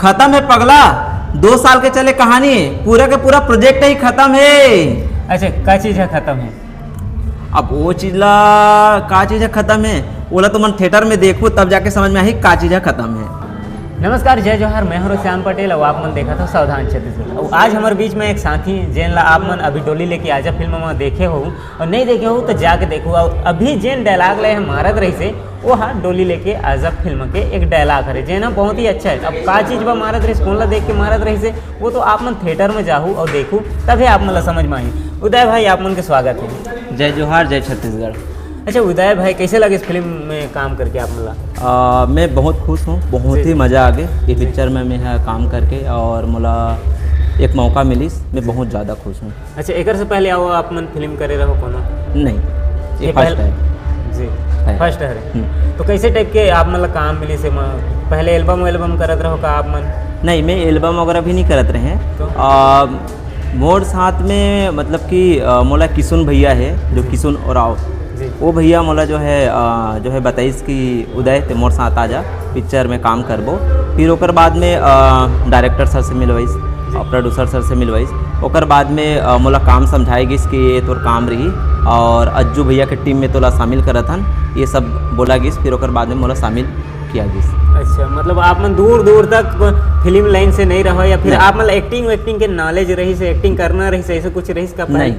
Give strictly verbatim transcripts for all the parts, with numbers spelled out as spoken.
खत्म है पगला, दो साल के चले कहानी, पूरा के पूरा प्रोजेक्ट ही खत्म है। अच्छा, का चीज है खत्म है? अब वो चीज ला, का चीज है खत्म है, ओला तो मन थिएटर में देखू, तब जाके समझ में आही का चीज है खत्म है। नमस्कार, जय जोहार, मैं हूं श्याम पटेल और आप मन देखत हो सावधान छत्तीसगढ़। और आज हमारे बीच में एक साथी, जेन ला आप मन अभी डोली लेके आजा फिल्म में देखे हो, और नहीं देखे हो तो जाके देखो। और अभी जेन डायलॉग ले हम मारत रही से, वो हा डोली लेके आजा फिल्म के एक डायलॉग हरे, जेन ह बहुत ही अच्छा है। अब का चीज बा मारत रही, कौन ला देख के मारत रही से, वो तो आप मन थिएटर में जाहू और देखू, तभी आप मन ला समझ में आही। उदय भाई, आप मन के स्वागत है। जय जोहार, जय छत्तीसगढ़। अच्छा उदय भाई, कैसे लगे इस फिल्म में काम करके आप मन ला? आ, मैं बहुत खुश हूँ, बहुत जी। ही मज़ा आ गए ये जी। पिक्चर में मैं ह काम करके, और मोला एक मौका मिलिस, मैं बहुत ज़्यादा खुश हूँ। अच्छा, एकर से पहले आओ आप मन फिल्म करे रहो कोनो? नहीं, ये ये फर्स्ट पहल-, है। जी, है। फर्स्ट है। हम्म। तो कैसे टाइप के आप मन ला काम मिलिस एमा? पहले एल्बम वेल्बम करत रहो का आप मन? नहीं, मैं एल्बम वगैरह भी नहीं करत रहे। तो? आ, मोर साथ में मतलब कि, आ, मोला किसुन भैया है, जो जी। किसुन उरांव, जी। वो भैया मोला जो है, आ, जो है बताइस कि उदय ते मोर साथ आ जा, पिक्चर में काम करबो। फिर ओकर बाद में, आ, डायरेक्टर सर से मिलवाइस जी। और प्रोड्यूसर सर से मिलवाइस। ओकर बाद में, आ, मोला काम समझाए गिस कि ये तोर काम रही और अज्जू भैया के टीम में तोला शामिल करत हन, ये सब बोला गिस। फिर ओकर बाद में मोला शामिल किया गिस। अच्छा, मतलब आप मन दूर दूर तक फिल्म लाइन से नहीं रहो, या फिर नहीं। आप मतलब एक्टिंग वेक्टिंग के नॉलेज रही से, एक्टिंग करना रही से, ऐसे कुछ रही से का पहले? नहीं।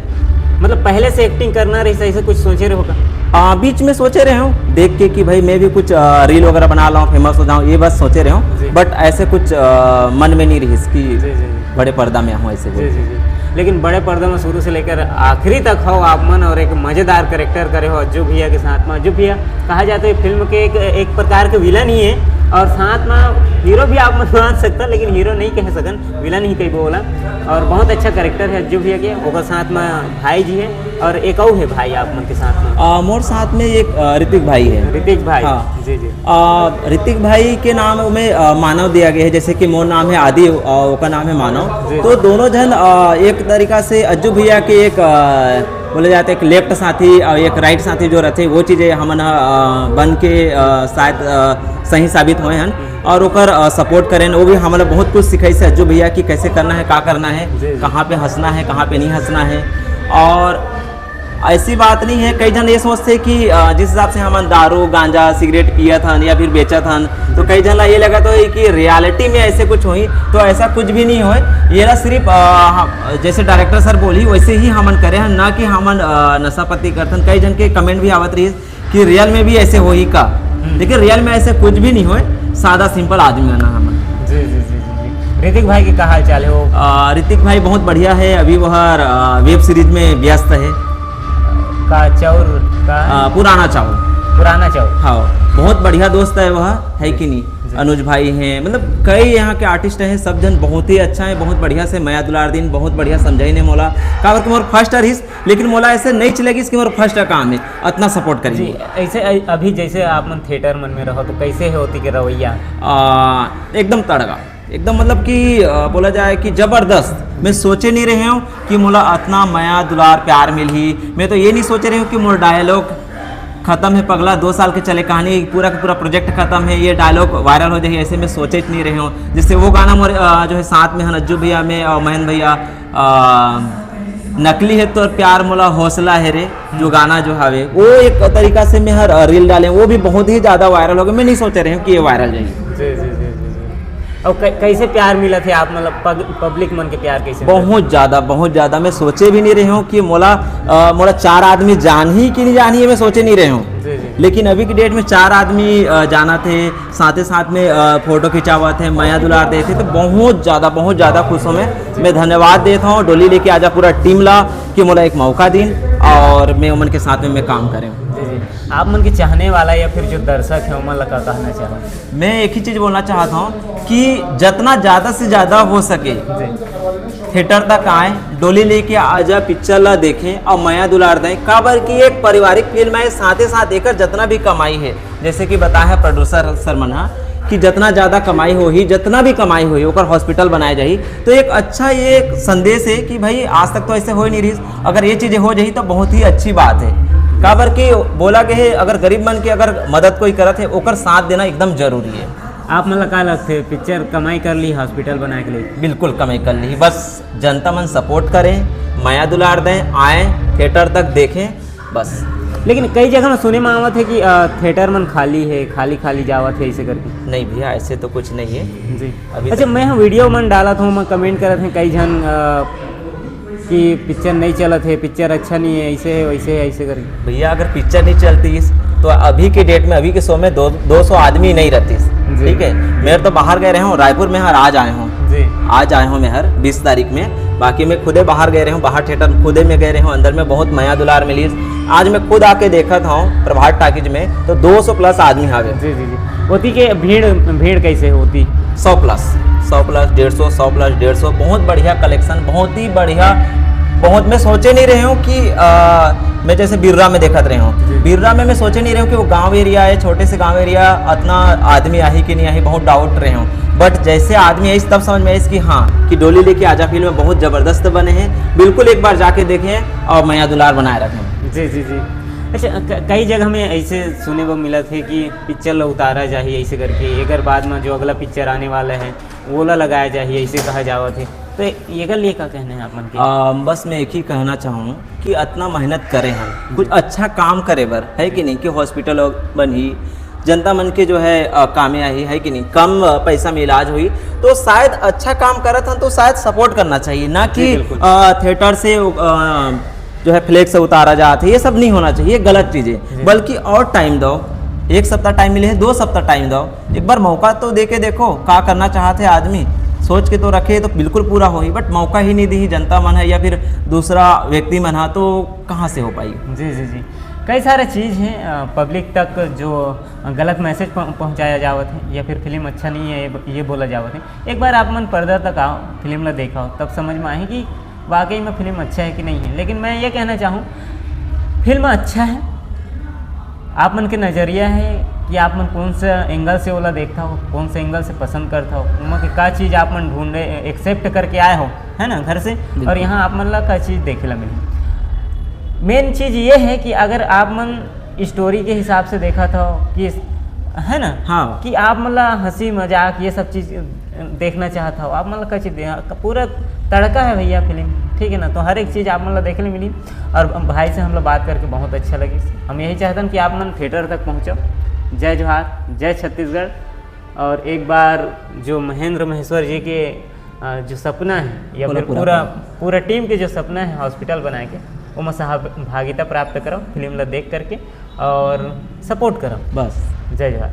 मतलब पहले से एक्टिंग करना रही से, ऐसे कुछ सोचे रहो का? आ, बीच में सोचे रहे हूँ देख के कि भाई मैं भी कुछ, आ, रील वगैरह बना लाऊं, फेमस हो जाऊं, ये बस सोचे रहे हूँ। जी। बट ऐसे कुछ, आ, मन में नहीं रही कि जी, जी, जी। बड़े पर्दा में आऊँ ऐसे जी, बोल। जी, जी। लेकिन बड़े पर्दा में शुरू से लेकर आखिरी तक हो आप मन, और एक मजेदार कैरेक्टर करे हो अज्जू भैया के साथ में। अज्जू भैया कहा जाता है फिल्म के एक, एक प्रकार के विलन ही है, और साथ में हीरो भी आप मन मान सकता, लेकिन हीरो नहीं कह सकन, विलन ही कहीं बोला। और बहुत अच्छा कैरेक्टर है अज्जू भैया के, ओकर साथ में भाई जी है, और एक और है भाई आप मन के साथ में। आ, मोर साथ में एक, आ, ऋतिक भाई है। ऋतिक भाई। हाँ। जी, जी। आ, ऋतिक भाई के नाम में, आ, मानव दिया गया है, जैसे कि मोर नाम है आदि, आ, ओकर नाम है मानव। जी। तो दोनों जन, आ, एक तरीका से अज्जू भैया के एक, आ, बोले जाते एक लेफ्ट साथी और एक राइट साथी जो रहते, वो चीज़ें हमन ह, आ, बन के, आ, शायद, आ, सही साबित होए हन। और ओकर, आ, सपोर्ट करें, वो भी हमला बहुत कुछ सिखाइस अज्जू भैया कि कैसे करना है, का करना है, जी, जी। कहाँ पे हंसना है, कहाँ पे नहीं हंसना है। और ऐसी बात नहीं है, कई जन ये सोचते कि, अ, जिस हिसाब से हमन दारू, गांजा, सिगरेट पियत हन या फिर बेचत हन, तो कई जन ला ये लगत होही कि रियलिटी में ऐसे कुछ होही, तो ऐसा कुछ भी नहीं होए। ये ला सिर्फ, अ, हम, जैसे डायरेक्टर सर बोली, वैसे ही हमन करे हन, ना कि हमन, अ, नशा पत्ती करत हन। कई जन के कमेंट भी आवत रही कि रियल में भी ऐसे होही का, हम्म। लेकिन रियल में ऐसे कुछ भी नहीं होए, सादा सिंपल आदमी आना हमन। जी, जी, जी, जी, जी। ऋतिक भाई के का हाल चाल है वो? आ, ऋतिक भाई बहुत बढ़िया है, अभी वह, आ, वेब सीरीज में व्यस्त है। का चाउर का है? आ, पुराना चाउर। पुराना चाउर। हाँ, बहुत बढ़िया दोस्त है वह, है कि नहीं? जी। अनुज भाई हैं, मतलब कई यहाँ के आर्टिस्ट हैं, सब जन बहुत ही अच्छा है, बहुत बढ़िया से मया दुलार दिन, बहुत बढ़िया समझाइन हे मोला। काबर कि मोर फर्स्ट रहिस, लेकिन मोला ऐसे नहीं चलेगिस कि मोर फर्स्ट काम है, अतना सपोर्ट जी, करेंगे। ऐसे अ-, अभी जैसे आप मन थिएटर मन में रहो तो कैसे है ओती के रवैया? आ, एकदम तड़गा, एकदम मतलब कि, अ, बोला जाए कि जबरदस्त। मैं सोचे नहीं रहे हूँ कि मोला अतना मया दुलार प्यार मिलही। मैं तो ये नहीं सोचे रहे हूँ कि मोर डायलॉग खत्म है पगला, दो साल के चले कहानी, पूरा का पूरा प्रोजेक्ट खत्म है, ये डायलॉग वायरल हो जाए, ऐसे मैं सोचे नहीं रहे हूँ। जैसे वो गाना मोर, अ, जो है साथ में है नज्जू भैया में और महेंद्र भैया, अ, नकली है तो प्यार मोला हौसला है रे, जो गाना जो हवे, वो एक तरीका से मैं हर, अ, रील डाले, वो भी बहुत ही ज्यादा वायरल हो गया। मैं नहीं सोचे रहे हूँ कि ये वायरल जाएगी। जी, जी, जी, जी, जी। और कै-, कैसे प्यार मिला थे आप, मतलब पग-, पब्लिक मन के प्यार कैसे मिला? बहुत ज्यादा, बहुत ज्यादा। मैं सोचे भी नहीं रहे हूँ कि मोला, अ, मोला चार आदमी जानही कि नहीं जानही, ये मैं सोचे नहीं रहे हूँ। जी, जी। लेकिन अभी की डेट में चार आदमी, अ, जाना थे, साथ ही साथ में, अ, फोटो खिंचावत हे, मया दुलार देत हे, तो बहुत ज्यादा, बहुत ज्यादा खुश हूँ मैं। मैं धन्यवाद देत हूँ डोली लेके आजा पूरा टीम ला कि मोला एक मौका दिन और मैं ओमन के साथ में मैं काम करें। जी, जी। आप मन के चाहने वाला या फिर जो दर्शक है, ओमन ला का कहना चाहो? मैं एक ही चीज बोलना चाहता हूँ कि जितना ज्यादा से ज्यादा हो सके जी। थिएटर तक आए, डोली लेके आजा पिक्चर ला देखें और मया दुलार दें, काबर कि एक पारिवारिक फिल्म है, साथ ही साथ एकर जितना भी कमाई है, जैसे कि बताया है प्रोड्यूसर सर मन हा कि जितना ज्यादा कमाई होही, जितना भी कमाई होही, ओकर हॉस्पिटल बनाए जाही। तो एक अच्छा ये एक संदेश है कि भाई आज तक तो ऐसे होए नहीं रही, अगर ये चीजें हो जाही तो बहुत ही अच्छी बात है। काबर कि बोला गया है, अगर गरीब मन की अगर मदद कोई करत है, ओकर साथ देना एकदम जरूरी है। आप मन ला का लगथे, पिक्चर कमाई कर ली हॉस्पिटल बनाए के लिए? बिल्कुल कमाई कर ली, बस जनता मन सपोर्ट करें, मया दुलार दें, आए थिएटर तक देखें, बस। लेकिन कई जगह में सुने में आवत है कि अ, थिएटर मन खाली है, खाली खाली जावत है, ऐसे करके। नहीं भैया, ऐसे तो कुछ नहीं है। जी। अभी अच्छा, तक मैं वीडियो मन डालत हूँ, मैं कमेंट करत हैं कई झन अ, कि पिक्चर नहीं चलत है, पिक्चर अच्छा नहीं है, ऐसे है, वैसे है, ऐसे करके। भैया, अगर पिक्चर नहीं चलती तो अभी के डेट में, अभी के शो में दो दो सौ आदमी नहीं रहती। जी। ठीक है, मैं तो बाहर गए रहे हूँ, रायपुर में हर आज आए हूँ। जी। आज आए हूँ मैं हर बीस तारीख में, बाकी मैं खुदे बाहर गए रहे हूँ, बाहर थिएटर खुदे में गए रहे हूँ, अंदर में बहुत मया दुलार मिली। आज मैं खुद आके देखत हूँ प्रभात टाकीज में, तो दो सौ प्लस आदमी हावे। जी जी जी। ओती के भीड़, भीड़ कैसे होती? सौ प्लस, सौ प्लस डेढ़ सौ, सौ प्लस डेढ़ सौ, बहुत बढ़िया कलेक्शन, बहुत ही बढ़िया। बहुत, मैं सोचे नहीं रहे हूँ कि आ, मैं जैसे बिर्रा में देखत रहे हूँ, जी। बिर्रा में मैं सोचे नहीं रहे हूँ कि वो गांव एरिया है, छोटे से गांव एरिया, इतना आदमी आही कि नहीं आही, बहुत डाउट रहे हूँ। बट जैसे आदमी आइस, तब समझ में आइस कि हाँ, कि डोली लेके आजा फिल्म बहुत जबरदस्त बने हैं। बिल्कुल एक बार जाके देखें और मया दुलार बनाए रखें। जी जी जी। अच्छा, क- कई जगह में ऐसे सुने बर मिलत है कि पिक्चर ला उतारा जाही ऐसे करके, एकर बाद में जो अगला पिक्चर आने वाला है, वो ला लगाया जाही, ऐसे कहा जावत है। तो एकर लिए का कहना है आप मन के? आ, बस मैं एक ही कहना चाहूँ कि इतना मेहनत करे हम कुछ अच्छा काम करे बर, है कि नहीं, कि हॉस्पिटल बनही, जनता मन के जो है, आ, कामे आही, है कि नहीं, कम, आ, पैसा में इलाज हुई, तो शायद अच्छा काम करत हन, तो शायद सपोर्ट करना चाहिए, ना जी, कि, बिल्कुल। आ, थिएटर से, आ, जो है, फ्लेक्स उतारा जात है, ये सब नहीं होना चाहिए, ये गलत चीज़ है। जी। बल्कि और टाइम दो, एक सप्ताह टाइम मिले है, दो सप्ताह टाइम दो, एक बार मौका तो दे के देखो, का करना चाहत है आदमी, सोच के तो रखे तो बिल्कुल पूरा होही, बट मौका ही नहीं दी जनता मन है या फिर दूसरा व्यक्ति मन है, तो कहाँ से हो पाई? जी जी जी। कई सारे चीज़ हैं, अ, पब्लिक तक जो गलत मैसेज पह-, पहुँचाया जावत है या फिर फिल्म अच्छा नहीं है, ये ब-, ये बोला जावत है। एक बार आप मन पर्दा तक आओ, फिल्म ला देखो, तब समझ में आही कि वाकई में फिल्म अच्छा है कि नहीं है। लेकिन मैं ये कहना चाहूँ, फिल्म अच्छा है, आप मन के नज़रिया है कि आप मन कौन सा एंगल से ओला देखता हो, कौन से एंगल से पसंद करता हो, ओमा के का चीज़ आप मन ढूंढे, एक्सेप्ट करके आए हो, है ना, घर से, बिल्कुल। और यहाँ आप मन ला का चीज़ देखे ला मिली। मेन चीज़ ये है कि अगर आप मन स्टोरी के हिसाब से देखत हो कि, है ना, हाँ। कि आप मन ला हंसी मजाक ये सब चीज़ देखना चाहत हो, आप मन ला का चीज़ दे-, पूरा तड़का है भैया फिल्म, ठीक है ना। तो हर एक चीज़ आप मन ला देखे ले मिली। और भाई से हम लोग बात करके बहुत अच्छा लगे। हम यही चाहते हैं कि आप मन थिएटर तक पहुँचो। जय जोहार, जय छत्तीसगढ़। और एक बार जो महेंद्र महेश्वर जी के, अ, जो सपना है या पूरा, फिर पूरा, पूरा, पूरा। पूरा टीम के जो सपना है हॉस्पिटल बनाए के, ओमा सहभागिता प्राप्त करो फिल्म ला देख करके और सपोर्ट करो। बस। जय जोहार।